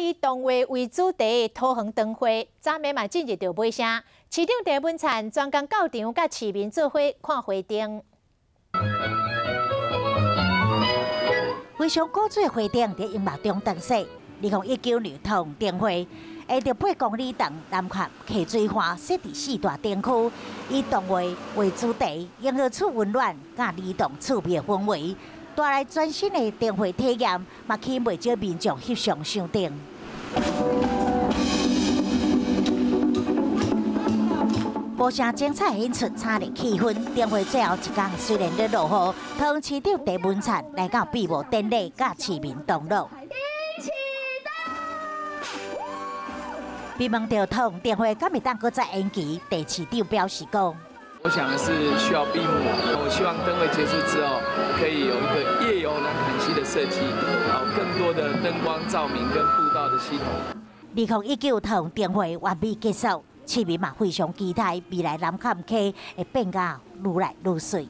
以動畫為主題的桃園燈會，昨暝嘛進入著尾聲。市長鄭文燦專工到場，佮市民做伙看花燈。非常古錐的花燈佇熒幕中燈飾。2019年桃園燈會，下著8公里長南崁溪水岸設置四大燈區，以動畫為主題，營造出溫暖佮兒童趣味的氛圍，帶來全新的燈會體驗，嘛吸引袂少民眾翕相賞燈。無啥精彩演出，炒熱氣氛。燈會最後一工雖然咧落雨，桃園市長鄭文燦來到閉幕典禮，佮市民同樂。被問到桃園燈會敢會當閣再延期，鄭市長表示講：我想的是需要閉幕，我希望燈會結束之後，可以有一個夜遊南崁溪的設計，更多的燈光照明跟步道的系統。2019桃園燈會完美結束，市民嘛非常期待未來南崁溪會變甲愈來愈媠。